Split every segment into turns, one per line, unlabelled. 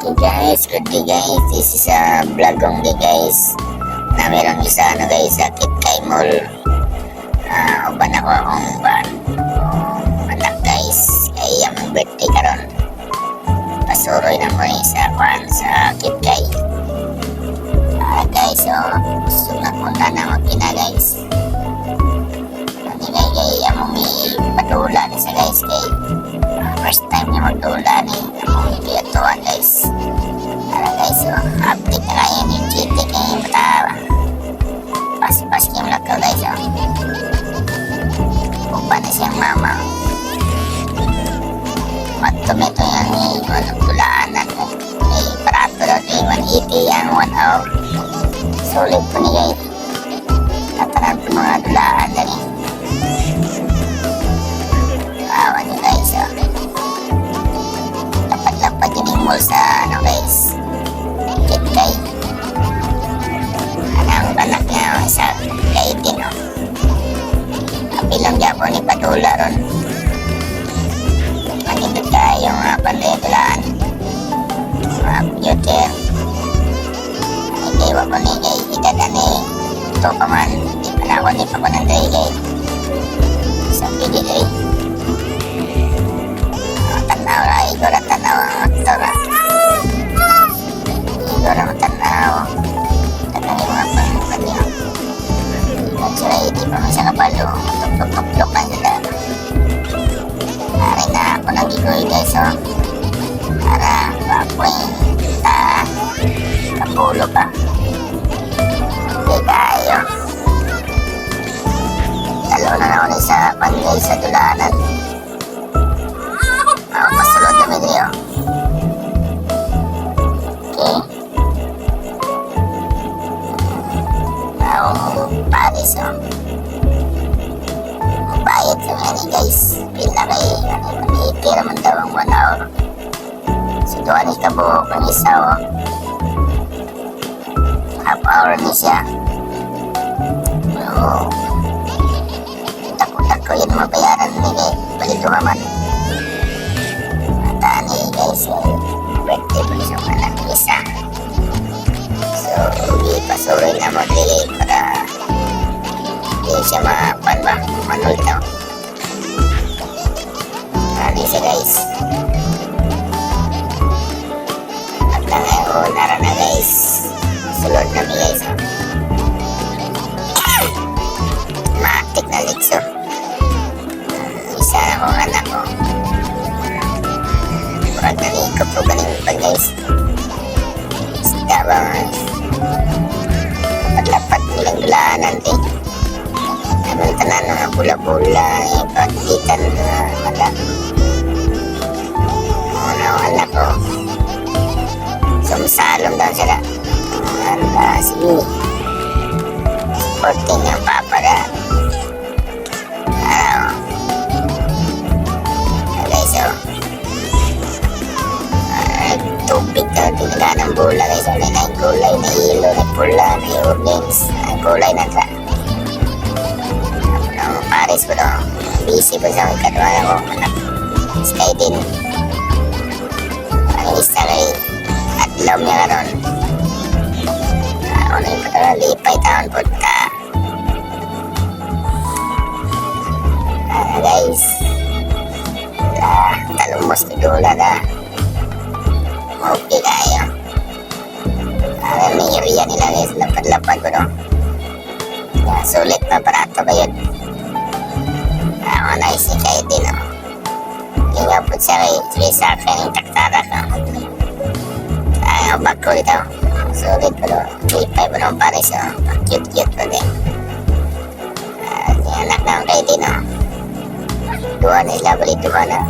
Okay guys, good day guys. This is a vlog only, guys. Na merong isa ano guys, sa Kitkay Mall. Uban ako akong ban. Anak guys, kay among birthday karon. Pasuroy na mo ni sa kwan sa Kitkay. Guys, so sunod punta na magkina guys. Ano kay kay among ipadula ni sa guys kay first time niya magdula ni among ipiyatuan guys. Para guys, so update na kayo ni GT kay bata. Pas-pas kay lakaw guys, oh. Uban na siyang mama. Matumito yung ano, dulaanan. Eh, barato daw ito, 180 ang 1 hour. Sulit po ni guys. Tatanan po mga dulaan dali. Awa niyo guys, oh. Lapad-lapad yun yung mall sa ano guys. Kitkay. Anang anak niya sa kay no. Kabilang gyapon ni Padula ron. Manindot kayo nga panday dulaan. Mga computer. Ay kay wa ko ni kay edad ani. Ito pa man. Di pa na ako, di pa ko nandray kay. Sa pili kay. Tanaw ra, igor ang tanaw ang motor ra. Igor ang tanaw. Tanaw yung mga pangpan niya. Sila hindi pa man sa kabalo. Tuplok-tuplok na sila. Ari na ako nagigoy guys, oh. Para pakwenta. Kapulo pa. Hindi tayo. Talo na ako ni sa panggay sa dulanan. Ako pasulod na video. Okay. Ako paris, oh. Bayad sa mga ni guys. Pila kay ano, 180 raman daw ang 1 hour. So doon ni kabuok ang isa, oh. Half hour ni siya. So, dako-dako yun mabayaran ni kay balik man. Mataan ni guys, eh, birthday po sa anak isa. So, ipasuloy na mo dili para di siya mapan ba, manultaw. Ano siya guys? At lang ay oh, nara na guys. Sulod na mi guys. Oh. Matik na likso. Isa na akong anak ko. Murag nalikop ko ganing pa guys. Isda ba nga? Paglapat nilang dulaanan eh. Naman tanan mga bula-bula eh. Pagkitan na mata. Ano anak ko. Sumsalom daw sila. Ala, sige. Supporting ang papa na. Ano. Okay, so. Ay, tubig daw. Tinaga ng bola guys. Ano na yung kulay na ilo, na pula, na orange. Ang kulay na ta. Ang pares ko daw. Busy po sa ikaduha ako. Anak. Sky din. Ang isa kay adlaw niya karon. Ako na yung pagkalipay taon po ta. Guys. La, talumos ko dula na. Okay kayo. May area nila guys. Lapad-lapad ko no. Ya, sulit pa barato ba yun? Ako na isi kayo din oh. Inga po siya kay Teresa kay taktarak oh. Ay, ang bako ito. Sulit pa no. Lipay pa no pares oh. Cute-cute pa din. Yung anak na kayo din oh. Duha na sila, bali duha na.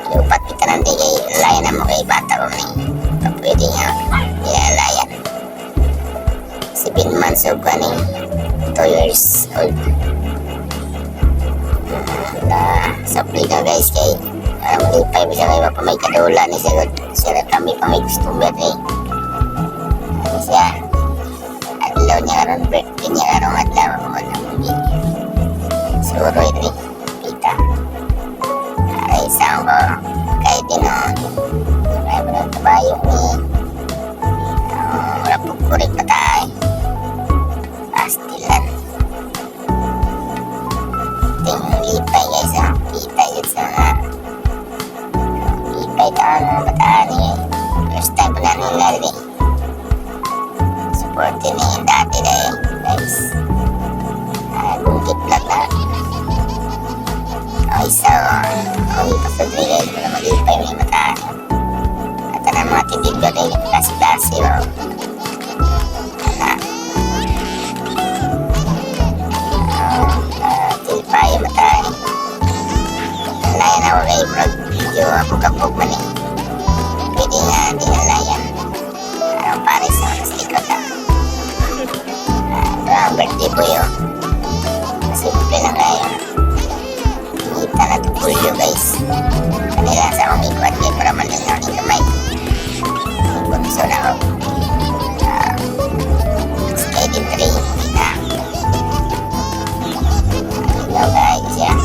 Lupat kita nanti kay layan na mo kay bata ko ni. Pwede nga ilalayan. 7 months old ka ni 2 years old. Na sapli na guys kay malipay mo siya kay pa may kadula ni siya siya kami pa may customer eh. Ano siya? Adlaw niya karon, birthday niya karon adlaw ako na mong suroy ni pita. Ay, isang ko kay din. Layo ni. Wala po kurik pa tayo. Pastilan. Ting lipay, guys, ah. Kita yun sa mga lipay taon mga bataan eh. First time po namin lali. Supportin na yung dati na eh, guys. Ah, bukit vlog na. Okay, so, okay pa sa guys. Wala malipay may bataan. At ang mga tindig ko rin, klase-klase oh. Ana. Ah, tilpay yung bataan. Layan ako kay vlog video ako kapog man eh. Pwede nga, di na layan. Anong pares ako sa likod ah. Ah, ito ang birthday boy oh. Simple lang kayo. Kita na ito guys. Kanila sa akong ikuan kay para malingaw ni kamay. Bunso na ako. Ah, steady 3. Kita. Hello guys, yeah.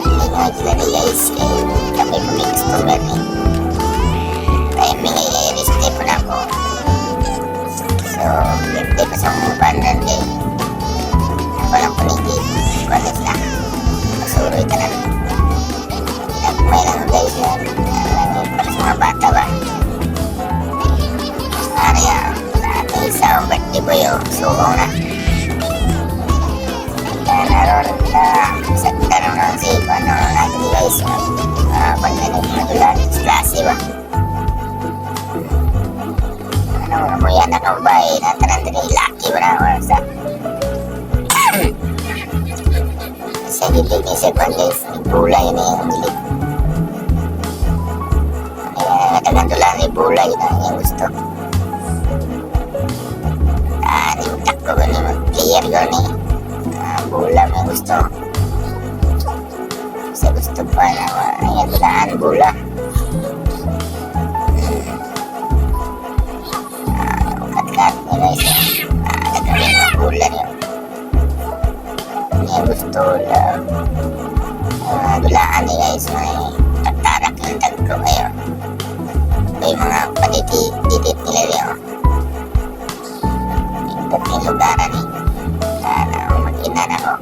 Lingaw sila ni guys. Kay kami pa may customer eh. Timing ay rest day po na ako. So, birthday pa sa mga pandan kay ako lang punigid. Kuwan sila. Masuroy tanan. Nagmay lang guys. Para sa mga bata ba. Arya, ate isa ang birthday boy oh. Suong na. Kaya naroon na sa tanong lang si ano natin guys. Ah, kung ano madulan klase ba. Ano mo yan nakabay na tanan diri laki ba na or sa sa gilig ni sa kwan guys. Bula yun eh, ang gilig. Kaya natagan dula ni bula yun ang iyang gusto. Ah, ni takko gani mag-player gani. Ah, bula may gusto. Sa gusto pa na ayan dulaan bula. Ah, kat-kat ni guys. Ah, nagawin mga bula niyo. Niya gusto lang. Mga dulaan ni guys, may tagtarak yung tagko kayo. May mga paditi-didit nila niyo. Pindot yung lugaran eh. Sana mag-ina na ako.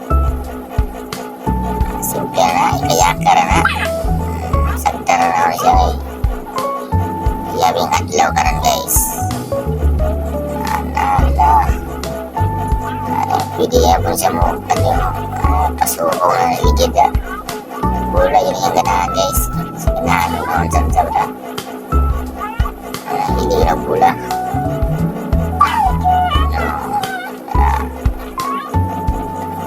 Simple na, ikayakara na. Sagta na na ako siya eh. Yabing adlaw karon guys. Ana, ala. Ano, pwede yan po siya mo, ano, pasuko na ligid ah. Pula yun yung ganahan guys. Sa ganahan mo, ang samsam na. Ah, hindi na pula. No,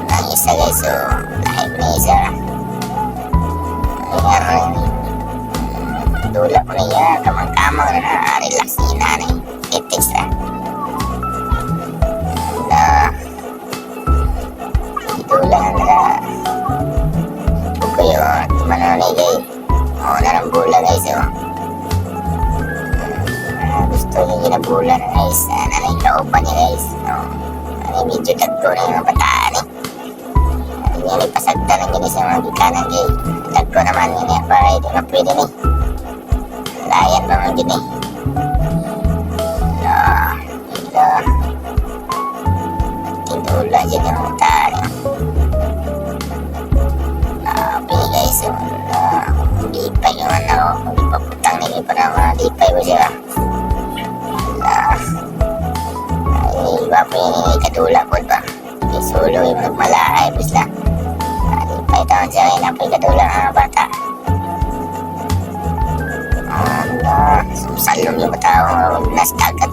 ang isa guys, so, lahi na isa. Ayan, dula ko na iya, kamang-kamang na na, relax ni nanay. Itiks na. Na, idula na nila. Kayo, tumano ni gay. Oo, narang bula guys, oh. Ah, gusto niya ginabula na guys. Ah, nanay kauban niya guys. Oh, ano, medyo dagko na yung mga bataan eh. Ano niya, pasagta ng gini sa mga gikanan gay. Dagko naman yun eh, para hindi na pwede ni. Layan ba mga gini? La, ila. Tindula dyan yung bataan eh. Ah, guys, so, lipay yung ano, hindi pa putang nila pa na lipay mo siya. Ah, ay, iba pa yun, kadula po ba? Isulo yung nagmalaay po sila. Ah, lipay taon siya, ay kadula ang mga bata. Ano, sumsalong yung tao, nasa dagat.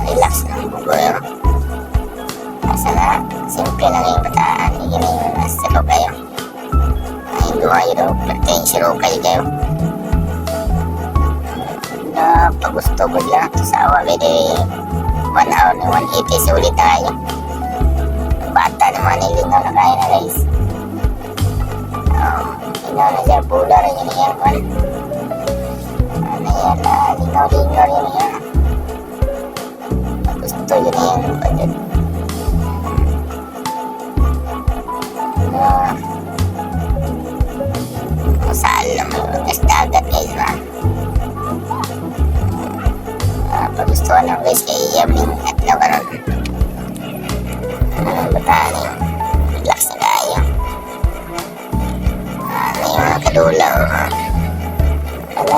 Relax lang bugo yun. Asa na, simple lang yung bataan, hindi na yung nasa kayo. Ay, duha yun, pwede yung siro kayo kayo. Na, pag gusto mo lang, sawa, pwede 1 hour na 180, sulit tayo. Bata naman, nilingaw na kaya na guys. Oh, lingaw na siya, bula rin yun yan, kwan. Ano yan, lingaw-lingaw rin yan. Pag gusto yun yan, kwan yun. Salo mo yung dagat, guys, ba? Pag gusto lang, guys, kay yaming at karon. Bataan yun. Relax na kayo. Ano yung mga kadulaw. Ano,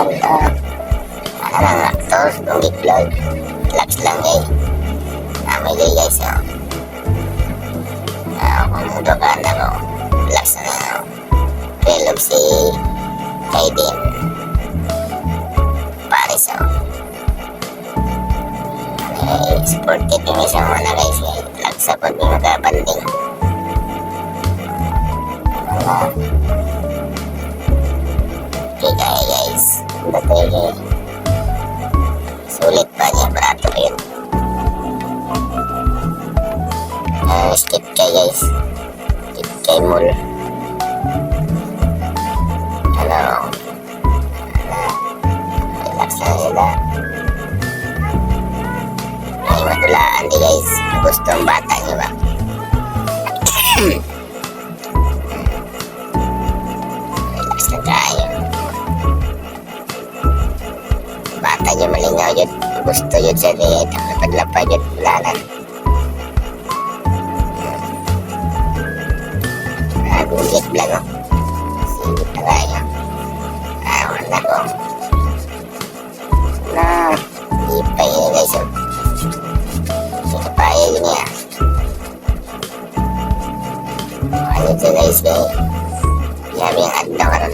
ano lang actors, kung vlog. Relax lang eh. May guys, oh. Kung mundo ka na ko. Relax na lang. 12 si Kaiden. Paris, oh. Eh, supported yung isang mga guys eh. Relax sa pag mga kabanding. Wala. Okay guys. Dati eh. Sulit pa niya, barato pa yun. Skip kay guys. Skip kay mall. Ano? Ano? Relax lang sila. Ay, madulaan di guys. Gusto ang bata niyo ba? Relax lang tayo. Bata niyo malingaw yun. Gusto yun sa diet. Lapad-lapad yun. Wala na. Gugit lang oh. Silip na tayo. Wala ko. Na, ipay yun guys oh. Sinapaya yun niya. Ano ito guys kay Yabi ang adlaw karon.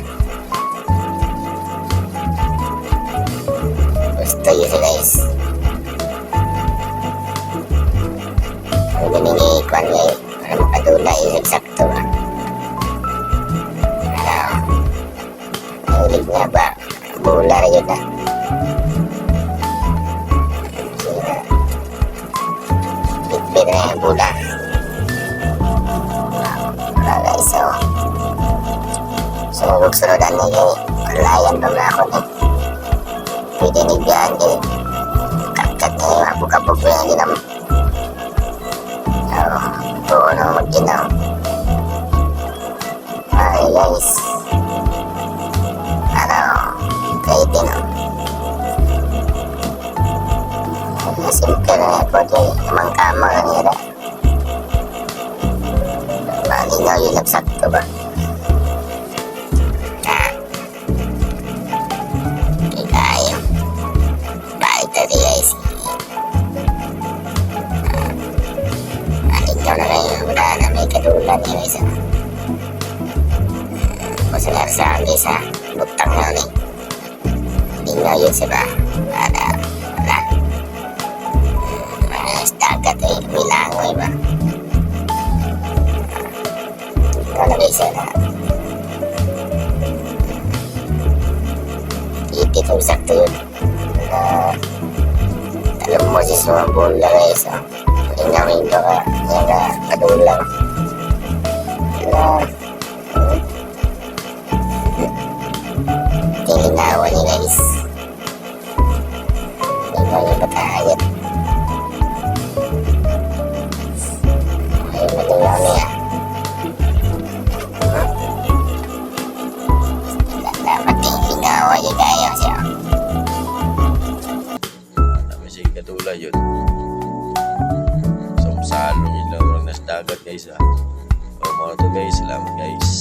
Gusto yun siya guys. Ang galing eh, kuwan eh. Para makadula yung eksakto ba. Ano, mahilig nga ba? Bola rin yun ah. Sina. Bitbit na yung bola. Wala guys, so. Sumugog sunodan ni kay Layan pa mga ako ni. Pwede ni biyan kay Katkat ni mabukabog ko yan ginam. Oo, na magkinaw. Ay guys. Ano, pwede no. Simple na ako kay amang kama kanina. Malinaw yun nagsakto ba? Ah. Okay tayo. Balik tayo guys. Malinaw na kayo. Wala na may katulad niya guys. Kung sa sa guys ha. Butang na ulit. Linaw yun siya ba? Wala. Wala. Mga dagat eh. Milangoy ba? Ito na guys na. Ipit yung sakto yun. Na talong mo si sumabol na guys. Oh. Linawin ko ka. Yan ka. Kadulang. Na. Tininawa niya guys. Linaw yung batayat. Ay, malinaw niya. Dapat tininawa niya kayo siya.
Dami siya katulad yun. Sumsalong yun lang. Walang nasa dagat guys ah. So, mga to guys. Salamat guys.